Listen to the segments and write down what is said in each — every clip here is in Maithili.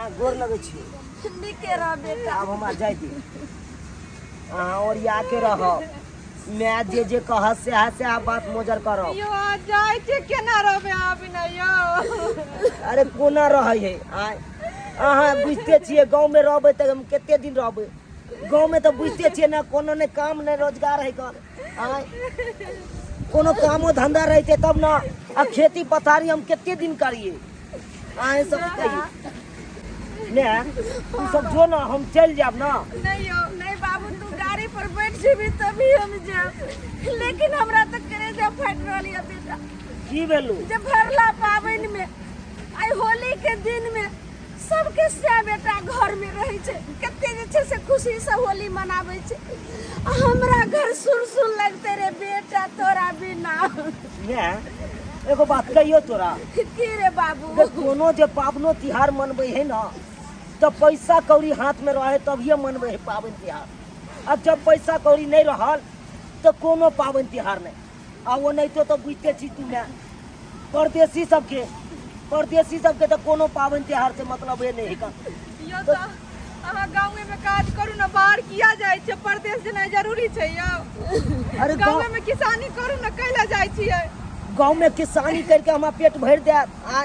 माँ गोर लगै छी। नीके रह बेटा। आब हमरा जाय दे, अहाँ ओरिया के रहब, माय जे जे कहत सएह सएह बात मोजर करब। यौ अहाँ जाइ छियै, केना रहबै अहाँ बिना यौ? अरे कोना रहै है आय, अहाँ बुझिते छियै गाँवमे रहबै तऽ हम कते दिन रहबै गाँवमे, तऽ बुझिते छियै ने, कोनो ने काम ने रोजगार है कर आय, कोनो कामो धंधा रहिते तब ने, आ खेती पथारी हम कते दिन करियै? अहाँ सब कहियै ने, तू सब जो ना, हम चलि जायब ना। नहीं यौ। नहीं बाबू, तू गाड़ी पर बैठ जेबी तभी हम जायब, लेकिन हमरा तऽ करेजा फाटि रहल यऽ बेटा। की भेलू? जे भरला पाबनि में आइ होली के दिन में सबके सएह बेटा घर में रहै छै, कते जे छै से खुशी से होली मनाबै छै, आ हमरा घर सुन सुन लगते रे बेटा तोरा बिना। ने एगो बात कहियो तोरा? की रे बाबू? जे कोनो जे पाबनो तिहार मनबै है ना, तऽ पैसा कौड़ी हाथ में रहे तभिए मनबै है पाबनि तिहार, आ जब पैसा कौड़ी नहीं रहल तऽ कोनो पाबनि तिहार नहीं। आ ओनाहितो तऽ बुझिते छी तू ने, परदेसी सबके तऽ कोनो पाबनि तिहार से मतलबे नहि है। यौ तऽ अहाँ गाँवे में काज करू ने, बाहर किया जाइ छियै? परदेश जेनाइ जरूरी छै यौ? अरे गाँव गाँवे में किसानी करू ने, कैला जाइ छियै? गाँव में किसानी करके हमरा पेट भरि देत? आ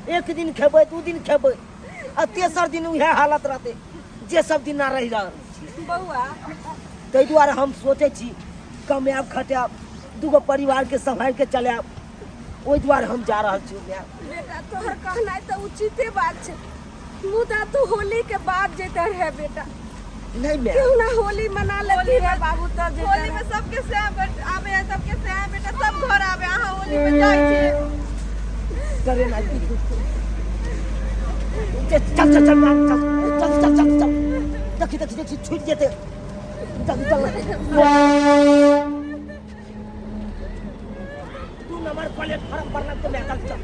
एक दिन खेबै, 2 दिन खेबै, आ तेसर दिन उएह हालत रहतै जे सब दिन ना रहि रहल छी। बौआ। ताहि दुआरे हम सोचै छी कमायब खटायब, दूगो परिवारके सम्हारि के चलायब, ओहि दुआरे हम जा रहल छी माय। बेटा, तोहर कहनाइ तऽ उचिते बात छै, मुदा तू होली के बाद जेते रहे बेटा। नहीं माय। क्यों ना होली मना लेती रे बाबू तऽ जेते होली में रहे। सबके सएह आबे है, सबके सएह बेटा, सब घर आबे, अहाँ होली में जाइ छियै। ट्रेन आबि गेलै। चल चल चल चल माय, चल चल चल चल चल, देखी देखी देखी, छूटि जेतै, चल चल। 2 नंबर प्लेटफॉर्म पर लगते मैं, चल चल।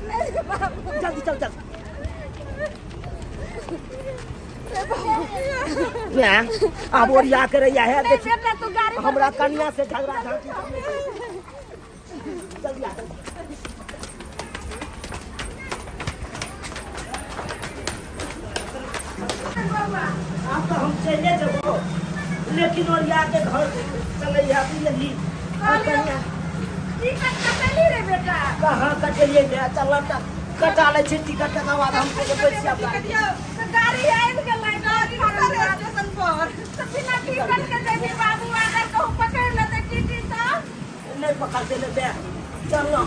नहीं रे बाबू। जल्दी चल चल मैं आब ओरिया के रहिया है। नहीं। देखी। बेटा, तू गाड़ी पर हमरा बैठ। कन्या से झगड़ा झांटी जल्दी आ। आब तऽ हम चले जेबो, लेकिन ओरिया के घर चलै है, बुझली? कहलियौ, टिकट कटेली रे बेटा? कहाँ कटेलियै माय, चल तऽ कटा लै छी टिकट, तकर बाद हम चलि जेबै छियै टिकट यौ। तऽ गाड़ी आबि गेलै। गाड़ी रुकल है स्टेशन पर। तऽ बिना टिकट के जेबी बाबू, अगर कहूँ पकड़ि लेतै टीटी तऽ? नहि पकड़तै ने बे, चल न,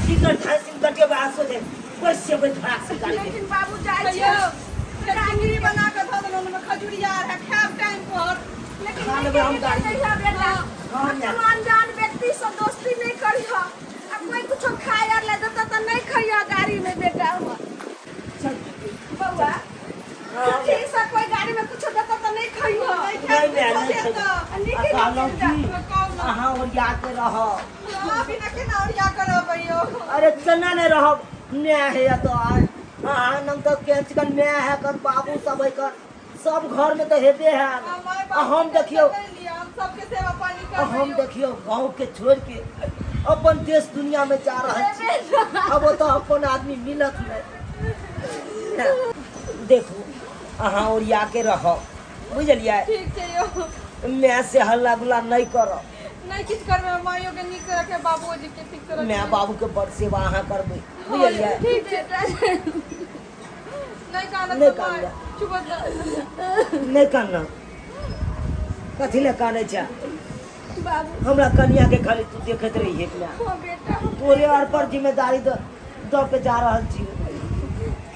टिकट झाँसी कटेबै आ सोझे बैस जेबै धड़ाक से गाड़ी में। लेकिन बाबू जाइ यौ छै। चिंगरी बना कऽ धऽ देलहुँ, ओहिमे खजुरिया आर है, खायब टाइम पर। लेकिन खा नीके लेबै हम नीके गाड़ी। जइहा बेटा। हाँ, आ कोनो अनजान व्यक्ति से दोस्ती नहीं करिह, आ कोई कुछो खाए आर ले देतौ तऽ नहीं खइह गाड़ी में बेटा हमर। चल। बौआ। हाँ। ठीक से कोई गाड़ी में कुछो देतौ तऽ नहीं खइह। नहीं माय, नहीं तऽ खेबै। आ नीके आ नीके कहलहुँ जा। की, कहू। अहाँ ओरिया के रहब। अहाँ बिना केना ओरिया कऽ रहबै यौ? अरे केना नहि रहब? न्याय है तो आय अहाँ नंग तऽ केचकन माय है कर, बाबू सब है कर, सब घर में तऽ हेबे है। माय। आ हम देखियौ। नहि लिअ, हम सबके सेवा पानी आ करबै हम यौ। देखियौ, गाँव के छोड़ के अपन देश दुनिया में जा रहल छी, अब ओतऽ अपन आदमी मिलत नहीं। देखू, अहाँ ओरिया के रहब, बुझलियै? ठीक छै यौ। माय से हल्ला गुल्ला नहीं करब। नहि किछु करबै, माइयो के नीक से रखे, बाबूजी के ठीक से रखे। माय बाबू के बड़ सेवा अहाँ करबै, बुझलियै? ठीक छै, नहि कानब। नहि तऽ माय, कानब। चुप रह। नहि कानना, कथी लए कानै छै? बाबू। हमरा कनिया के खाली तू देखैत रहिए माय। हाँ बेटा। तोरे आर पर जिम्मेदारी दऽ दऽ के जा रहल छी।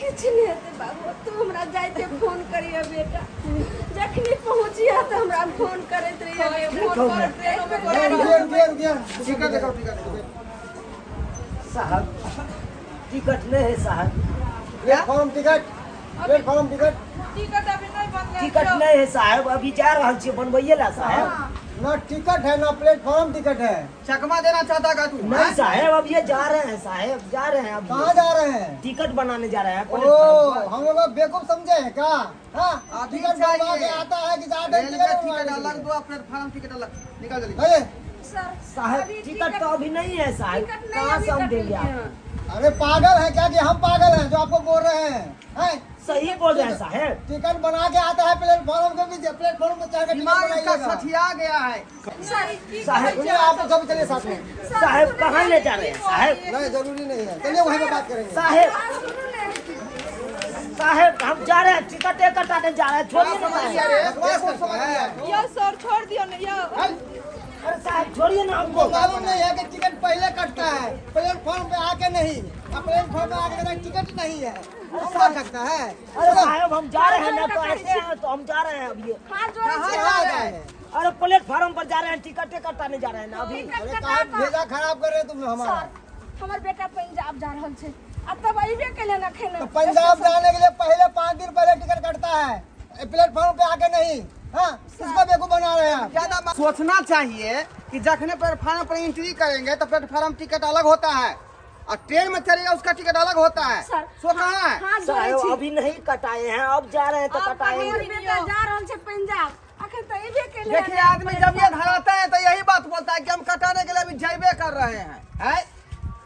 किछु नहि हेतै बाबू, तू हमरा जाइते फोन करिह बेटा, जखनी पहुँचिह तऽ हमरा फोन करैत रहिह। फोन पर ट्रेनो में करै। रुकिए रुकिए रुकिए, टिकट दिखाओ, टिकट दिखाओ। साहब, टिकट नहीं है साहब। Platform ticket, platform ticket. Ticket अभी नहीं बनलै। टिकट नहीं है साहब, अभी जा रहल छियै बनबैये ला साहब। ना टिकट है, ना प्लेटफॉर्म टिकट है। चकमा देना चाहता का तू? नहीं हैं? साहब, अब ये जा रहे हैं साहब, जा रहे हैं। अब कहाँ जा रहे हैं? टिकट बनाने जा रहे हैं ओ प्लेटफॉर्म पर। हम लोग बेवकूफ समझे हैं क्या? हाँ? अभी टिकट बनवा के चाहिए। आता है कि जाते हैं रेलवे टिकट टिकट बनवाने अलग के दो, प्लेटफॉर्म टिकट अलग, निकल जल्दी। लिए? अरे सर। साहब, अभी टिकट तो अभी नहीं है साहब। टिकट नहीं कहाँ अभी से हम देंगे कटेलिए आपको? हैं। अरे पागल है क्या कि हम पागल हैं जो आपको बोल रहे हैं, हैं? सही बोल रहे हैं साहब। टिकट बना के आता है प्लेटफॉर्म के पीछे, प्लेटफॉर्म पे चढ़ के टिकट दिमाग इसका बनाइएगा। सठिया गया है। साहब सुनिए, आप लोग सब चलिए साथ में। साहब कहाँ ले जा रहे हैं साहब? नहीं, जरूरी नहीं है, चलिए वहीं पे बात करेंगे। साहब सुनू ने। साहब हम जा रहे हैं, टिकट एक कटाने जा रहे हैं, छोड़िए ना समझ गया साहब। रे, बकवास समझ गया। यौ सर, छोड़ दियौ ने यौ। अरे साहब छोड़िए ना हमको हमको। मालूम नहीं है कि टिकट पहले कटता है, प्लेटफॉर्म पे आके नहीं। अब प्लेटफॉर्म पे आके कहता है टिकट नहीं है, हम कर सकता है। अरे साहब हम जा रहे हैं ना, तो ऐसे हैं तो हम जा रहे हैं अभी। हाथ जोड़ै छी। कहाँ जाए? अरे प्लेटफॉर्म पर जा रहे हैं, टिकट कटाने जा रहे हैं ना अभी। टिकट अरे कटा कहाँ कऽ। भेजा खराब कर रहे तुम लोग हमारा। सर, हमर बेटा पंजाब जा रहल छै आ तब अयबे केले ने एखन। तो पंजाब जाने के लिए पहले 5 दिन पहले टिकट कटता है, प्लेटफॉर्म पे आके नहीं। हाँ, किसको बेवकूफ बना रहे हैं आप? ज्यादा सोचना चाहिए कि जखने प्लेटफॉर्म पर एंट्री करेंगे तो प्लेटफॉर्म टिकट अलग होता है और ट्रेन में चलेगा उसका टिकट अलग होता है। सर, सो कहाँ है? हाथ जोड़ै साहब छी। अभी नहीं कटाए हैं, अब जा रहे हैं तो अब कटाएंगे। हमर बेटा जा रहल छै पंजाब, अखन तऽ अयबे केले। देखिए आदमी जब ये धराता है तो यही बात बोलता है कि हम कटाने के लिए अभी जैबे कर रहे हैं, हैं?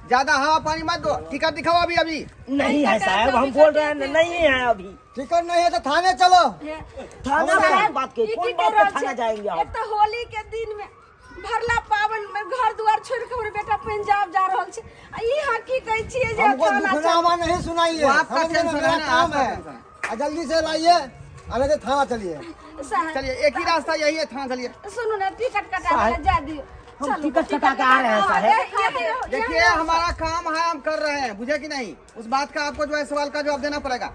ज्यादा हवा पानी मत दो, टिकट दिखाओ अभी अभी। नहीं है साहब, हम बोल रहे हैं ना, नहीं है अभी। टिकट नहीं है तो थाने चलो। थाना साहब, कौन बात के, ई की कौन कहि बात रहल पे थाना छै? जाएंगे हम? एक तऽ होली के दिन में भरला पावन में घर दुआर छोड़ के हमर बेटा पंजाब जा रहल छै आ ई अहाँ की कहै छियै जे हमको थाना चल। दुखनामा नहीं सुनाइए, वो आपका समझ गए ना, टेंशन मेरा है ना, काम आपका है। टेंशन आ जल्दी से लाइए, अरे तो थाना चलिए। साहब, चलिए एक ही रास्ता यही है, थाना चलिए। सुनू ने, टिकट कटा के जा दियौ। हम चलू, टिकट कटा के आ रहे हैं साहब। देखिए हमारा काम है, हम कर रहे हैं, बुझे कि नहीं? उस बात का आपको जो है सवाल का जवाब देना पड़ेगा।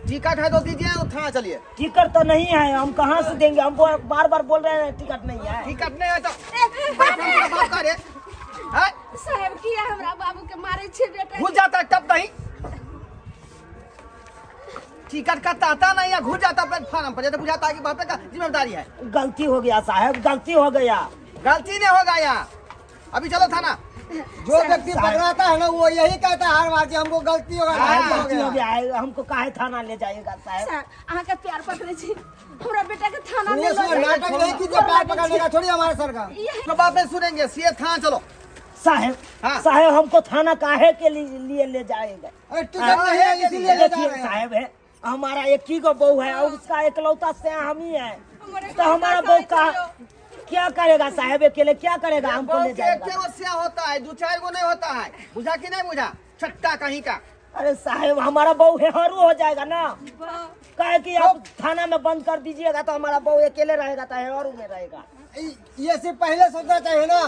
टिकट है तो दीजिए और थाना चलिए। टिकट तो नहीं है, हम कहाँ से देंगे? हम बार बार बोल रहे हैं टिकट नहीं है। टिकट नहीं है तो प्लेटफॉर्म पर बात करे हैं? साहब, किया हमरा बाबू के मारे छै बेटा? घुस जाता है तब नहीं, टिकट का ताता नहीं है, घुस जाता प्लेटफॉर्म पर, ये तो बुझाता है कि बापे का जिम्मेदारी है। गलती हो गया साहब, गलती हो गया। गलती नहीं होगा यहाँ, अभी चलो थाना। जो व्यक्ति पकड़ाता है ना वो यही कहता है हर बार कि हमको गलती हो गया, साहब गलती हो गलती हो गया। गया है, हमको काहे थाना ले जाइएगा साहब? साहब, अहाँके प्यार पकड़ै छी, हमरा बेटा के थाना सुनिए नहि लऽ सुनिए, जाइए। नाटक नहीं कीजिए, पैर पकड़ने का छोड़िए हमारे सर का। तो बात नहीं सुनेंगे, सीधे थाना चलो। साहब हाँ। साहब हमको थाना काहे के लिए ले जाएंगे? अरे टिकट नहीं है इसीलिए ले जा देखिए रहे हैं। साहब है, हमारा एक ही गो बहू है और उसका एकलौता से हम ही है, हमर तो हमारा बहू का क्या करेगा साहब? अकेले क्या करेगा? हमको ले बहू के जाएगा। एक गो सिया होता है, दो चार गो नहीं होता है, बुझा कि नहीं बुझा? छट्टा कहीं का। अरे साहब हमारा बहू हेहरू हो जाएगा ना, कहे कि आप थाना में बंद कर दीजिएगा तो हमारा बहू अकेले रहेगा तो हेहरू में रहेगा। ये सिर्फ पहले सोचना चाहिए ना।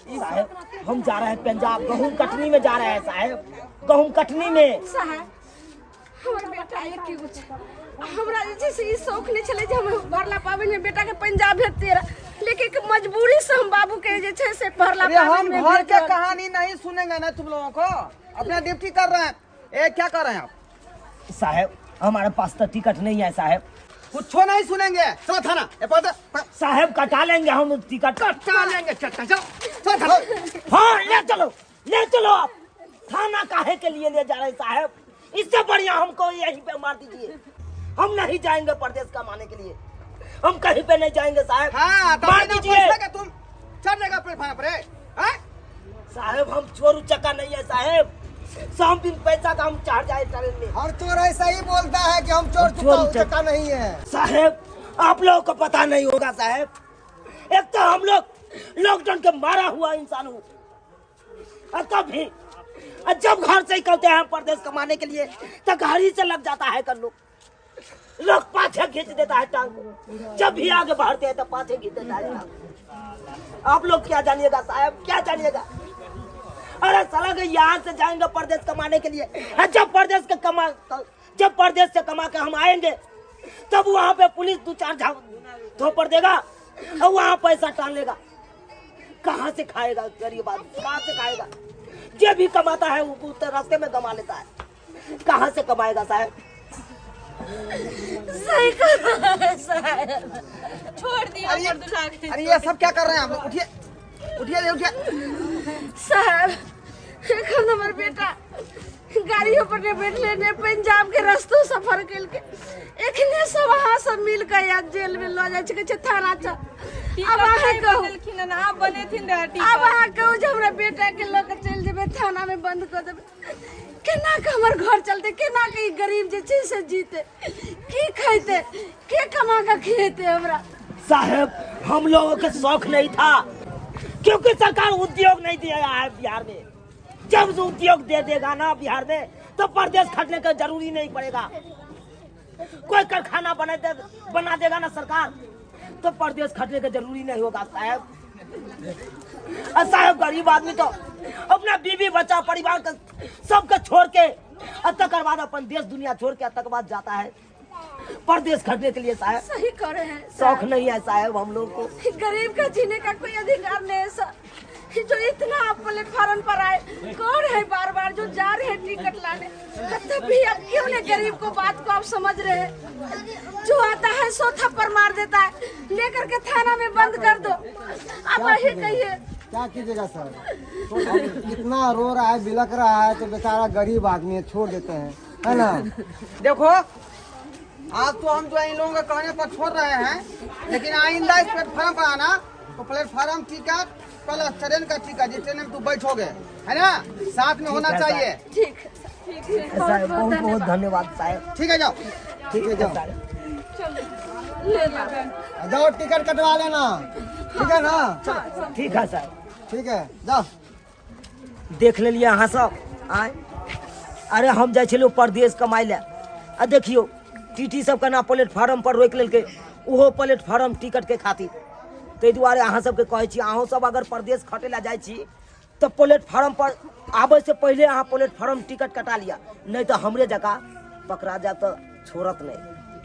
साहब हम जा रहे हैं पंजाब, गहूम कटनी में जा रहे हैं साहब, गहूम कटनी में। साहब, हमर बेटा एक गो छै, आ हमरा जे छै से ई शौक नहि छलै जे हम भरला पाबनि में बेटा के पंजाब भेजतियै रह, लेकिन एक मजबूरी से हम बाबू के जे छै से भरला अरे हम पाबनि में घर के भेजल। कहानी नहीं सुनेंगे ना तुम लोगों को, अपना ड्यूटी कर रहे हैं। ए क्या कर रहे हैं आप? साहब हमारे पास तो टिकट नहीं है साहब। कुछ नहीं सुनेंगे, चलो थाना। ए पकड़, पकड़। साहब कटा लेंगे हम टिकट। कटा लेंगे, चट्टा, चलो चलो थाना। हाँ ले चलो, ले चलो आप थाना काहे के लिए ले जा रहे हैं साहब? इससे बढ़िया हमको यहीं पे मार दीजिए, हम नहीं जाएंगे परदेश कमाने के लिए, हम कहीं पे नहीं जाएंगे साहब। हाँ तो मार बिना दीजिए पैसे के तुम चढ़ जाएगा प्लेटफॉर्म पर, ए? हैं? साहब, हम चोर उचक्का नहीं है साहब, सब दिन पैसा का हम चढ़ जाए ट्रेन में। हर चोर ऐसा ही बोलता है कि हम चोर हम चोर चुका उचक्का नहीं है। साहब आप लोगों को पता नहीं होगा साहब, एक तो हम लोग लॉकडाउन के मारा हुआ इंसान हूँ, और तब भी और जब घर से निकलते हैं परदेश कमाने के लिए तो घर ही से लग जाता है कर लोग लोग पाछे खींच देता है टांग को, जब भी आगे बढ़ते हैं तो पाछे खींच देता है टांग। आप लोग क्या जानिएगा साहब, क्या जानिएगा? अरे साला के यहाँ से जाएंगे परदेश कमाने के लिए, और जब परदेश के कमा जब परदेश से कमा के हम आएंगे तब वहाँ पे पुलिस दो चार थोपड़ देगा और वहाँ पैसा टान लेगा। कहाँ से खाएगा गरीब आदमी, कहाँ से खाएगा? जो भी कमाता है वो तो रास्ते में कमा लेता है, कहाँ से कमाएगा साहब? सही कहा साहब। छोड़ दिया अरे हमर दुल्हा के। अरे ये सब क्या कर रहे हैं आप लोग? उठिए उठिए उठिए। साहब एखन हमर बेटा गाड़ियों पर नहीं बैठले ने पंजाब के रस्तो सफर केलकै, एखने सब अहाँ सब मिल के या जेल में लऽ जाइ छै, कहै छै थाना चल। टिकट आब अहाँ नहि कहू, बनेलखिन हन, आब बनेथिन रहए आब टिकट। अहाँ कहू जे हमरा बेटा के लऽ के चलि जेबै थाना में बंद कऽ देबै, केना के हमर घर चलतै, केना के ई गरीब जे छै से जीते, की खैते, के कमा के खिएते हमरा? साहेब, हम लोगों के शौक नहीं था, क्योंकि सरकार उद्योग नहीं दिया है बिहार में। जब से उद्योग दे देगा ना बिहार में, तो परदेश खटने का जरूरी नहीं पड़ेगा। कोई कारखाना बना देगा ना सरकार, तो परदेश खटने का जरूरी नहीं होगा साहब। और साहब, गरीब आदमी तो अपना बीवी बच्चा परिवार का सबके छोड़ के और तकर बाद अपन देश दुनिया छोड़ के तकर बाद जाता है परदेश खटने के लिए साहब। सही कर रहे हैं। शौक नहीं है साहब हम लोग को। गरीब का जीने का कोई अधिकार नहीं है सर। जो इतना आप प्लेटफॉर्म पर आए, कौन है बार बार जो जा रहे हैं टिकट लाने, तब भी आप क्यों नहीं गरीब को बात को आप समझ रहे हैं? जो आता है सो थप्पड़ मार देता है, लेकर के थाना में बंद कर दो। आप यही कहिए। क्या कीजिएगा सर, तो अब इतना रो रहा है, बिलख रहा है, तो बेचारा गरीब आदमी है, छोड़ देते हैं, है ना? देखो, आज तो हम जो इन लोगों के कहने पर छोड़ रहे हैं, लेकिन आइंदा इस प्लेटफॉर्म पर आना तो प्लेटफॉर्म टिकट प्लस ट्रेन का टिकट, जिस ट्रेन में तू बैठोगे, है ना, साथ में होना है। चाहिए। ठीक है सर, ठीक है, बहुत साहब, बहुत बहुत बहुत धन्यवाद। धन्यवाद साहब। ठीक है, जाओ। ठीक है, जाओ। साहब। ले लो। जाओ, टिकट कटवा लेना, ठीक है ना? ठीक है साहब। ठीक है, जाओ। देख लेलियै अहाँ सब आय। अरे, हम जाइ छलियै परदेश कमाइ लए आ देखियौ टीटी सब केना प्लेटफार्म पर रोकि लेलकै, ओहो प्लेटफार्म टिकटके खातिर। ताहि दुआरे अहाँ सबके कहै छी, अहूँ सब अगर परदेश खटै लए जाइ छी तऽ प्लेटफार्म पर आबै से पहिले अहाँ प्लेटफार्म टिकट कटा लिअ, नहि तऽ हमरे जकाँ पकड़ा जायब तऽ छोड़त नहि।